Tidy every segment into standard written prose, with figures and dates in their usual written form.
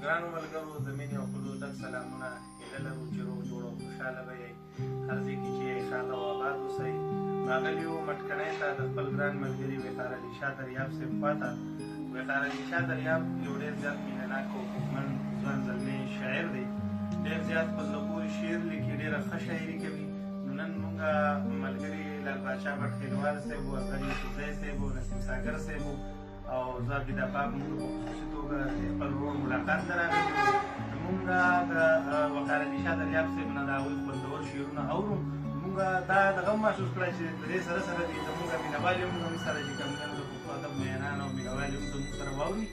ګرانو ملګرو، د مینې او خلوص ډک سلامونه. هیله لرو چې روغ جوړ او خوشحاله به یئ. هر ځای کې چې یئ ښاد او آباد اوسئ. راغلي یو مټکڼۍ ته د خپل ګران ملګري وقار علي شاه دریاب صاحب خواته. وقار علي شاه دریاب یو ډېر زیات مینه ناک او خوږمن ځوان زلمی شاعر دی. ډېر زیات په زړه پورې شعر لیکي، ډېره ښه شاعري کوي. نو نن مونږ ملګري لال باچا بټخېلوال صاحب و، اصغر یوسفزی صاحب و، نسیم ساګر صاحب او زه عبیده پاک مونږ په خصوصي توګه د خپل ورور ملاقات ته راغلي یو. مونږ د وقار علي شاه دریاب صاحب نه د هغوی خوندور شعرونه اورو. مونږ دا دغه هم محسوس کړه چې د دې سره سره دې زمونږ مینهوال هم زموږ سره چې کوم دی نو د پښتو ادب مینان او مینهوال هم زموږ سره واوري.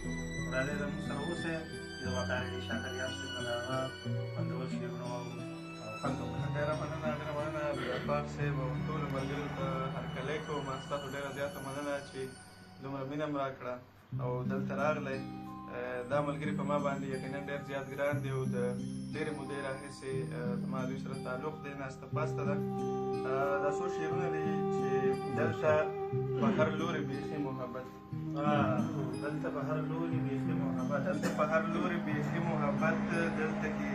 نو راځئ زموږ سره اوسئ چې د وقار علي شاه دریاب صاحب نه د هغه خوندور شعرونه واورو او خوند وکړو. ډېره مننه، ډېره مننه عبدالغفار صاحب او ټولو ملګرو ته هرکلی کوم. ستاسو ډېره زیاته مننه چې دومره مینه مې راکړه او دلته راغلی. دا ملګري په ما باندې یقینا ډېر زیات ګران دی او د ډېرې مودې راهیسې زما دوی سره تعلق دی، ناسته پاسته ده. دا څو شعرونه دي چې دلته په هر لوري بیخي محبت، دلته په هر لوري بیخي محبت، دلته په هر لوري بیخي محبت، دلته کې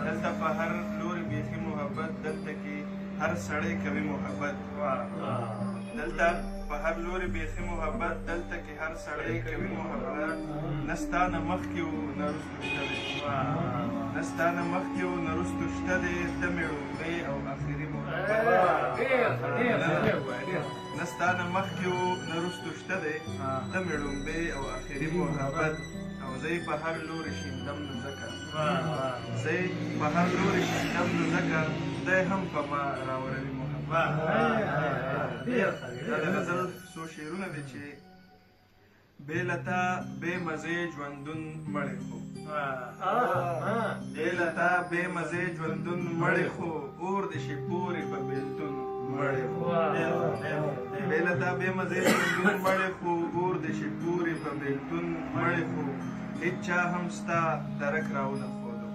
دلته په هر لوري بیخي محبت، دلته کې هر سړی کوي محبت. دلته په هر لوري بیخي محبت، دلته کې هر سړی کوي محبت. نه ستا نه مخکې و نه وروستو شته دی، نه ستا نه مخکې و نه وروستو شته دی، ته مې ړومبی او اخري محبت. نه ستا نه مخکې و نه وروستو شته دی، ته مې ړومبی او اخري محبت. او زه یې په هر لوري شیندم نو ځکه، زه یې په هر لوري شیندم نو ځکه دی هم په ما راوروي محبت. دا د غزل څو شعرونه دي چې بې له تا بې مزې ژوندون مړی خو، بې له تا بې مزې ژوندون مړی خو، اور دې شي پورې په بېلتون مړی خو. بې له تا بې مزې ژوندون مړی خو، اور دې شي پورې په بېلتون مړی خو. هیچا هم ستا درک راونه ښودو،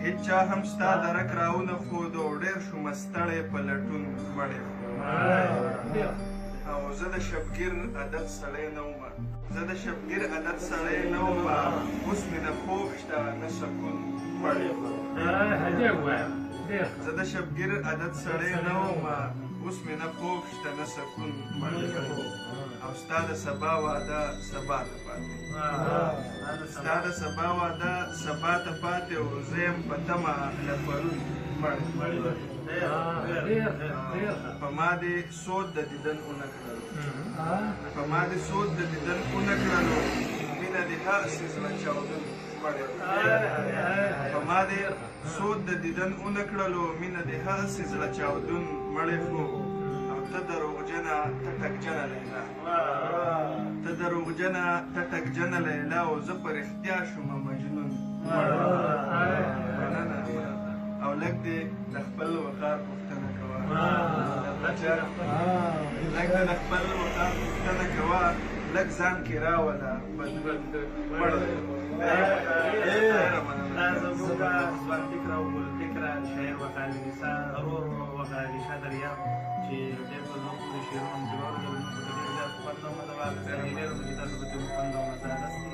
هیچا هم ستا درک راونه ښودو، ډېر شومه ستړی په لټون مړی خو. او زه د شبګیر عادت سړی نه وم، زه د شبګیر عادت سړی نه وم، اوس مې نه خوب شته نه سکون مړی خو. زه د شبګیر عادت سړی نه وم، اوس مې نه خوب شته نه سکون مړی خو. او ستا د سبا وعده سبا ته پاتې، ستا د سبا وعده سبا ته پاتې، او زه یم په تمه له پرون مړی. په ما دې سود د دیدن ونه کړلو، په ما دې سود د دیدن ونه کړلو، مینه دې هسې زړه چاودون مړی. په ما دې سود د دیدن ونه کړلو، مینه دې هسې زړه چاودون مړی خو. او ته دروغجنه ته ټکجنه لیلا، ته دروغجنه ته ټکجنه لیلا، او زه په رښتیا شومه مجنون مړی. مننه. او لږ دې د خپل وقار پوښتنه کوه، لږ دې د خپل وقار پوښتنه کوه، لږ ځان کې راوله بدلون مړ. دا زموږ ځوان فکره او ګل فکره شاعر وقار علي شاه ورور وقار علي شاه دریاب چې ډېر په زړه پورې شعرونه مو چې واورېدل، موږ پکې ډېر زیات خوند او مزه واخیسته. هیله لرو چې تاسو پکې هم خوند او مزه اخیستې.